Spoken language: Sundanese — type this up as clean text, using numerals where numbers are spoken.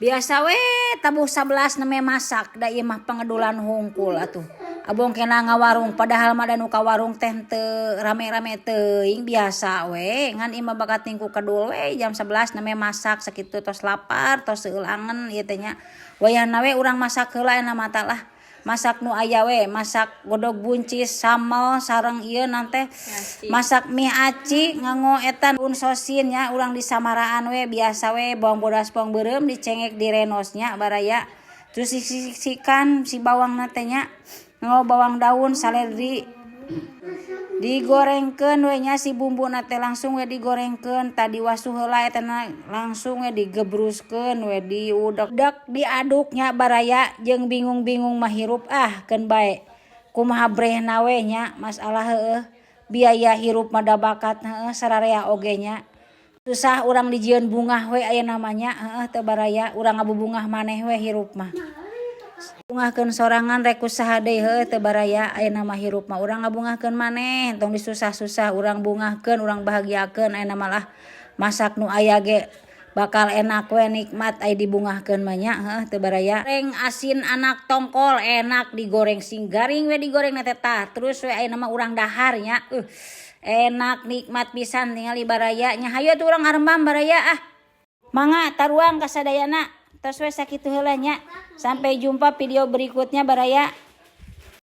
Biasa we tabuh 11 neme masak, da ieu mah pangedulan hungkul atuh. Abong kena ngawarung, padahal mah da nu ka warung teh teu rame-rame teuing, biasa we. Ngan ieu mah bakating ku kedul we jam 11 neme masak sakitu, tos lapar, tos seulangan ieu teh nya. Wayahna we urang masak heula ayeuna mah lah. Masak nu aya we, masak godog buncis sambal sareng ieu nante masak mie aci nganggo eta un sosin nya. Urang di samaraan we, biasa we, bawang bodas, bawang beureum dicengek, direnos nya, baraya. Terus sisik-sikan si bawang teh nya nganggo bawang daun, saledri, digorengkeun we nya. Si bumbu teh langsung we digorengkeun, tadi wasuh heula eta, langsung we digebruskeun we, diudek diaduk nya, baraya. Jeung bingung-bingung mah hirup, ah, keun bae kumaha brehna we nya. Masalah heueuh, biaya hirup mah da bakat heueuh sararea oge nya. Susah urang dijieun bungah we ayeuna mah nya, heueuh teu, baraya? Urang ngabubungah maneh we hirup mah. Bungahkeun sorangan rek ku saha deui, heueuh teu, baraya? Ayeuna mah hirup mah urang ngabungahkeun maneh, tong disusah-susah, urang bungahkeun, urang bahagiakeun ayeuna mah lah. Masak nu aya ge bakal enak we, nikmat aya dibungahkeun mah nya, heueuh teu, baraya? Goreng asin anak tongkol enak digoreng, sing garing we digoreng teh. Tah, terus we ayeuna mah urang dahar nya. Enak nikmat pisan tingali, baraya nya. Hayu atuh urang arembam, baraya. Ah, mangga taruang kasadayana. Tos we sakitu heula nya. Sampai jumpa video berikutnya, baraya.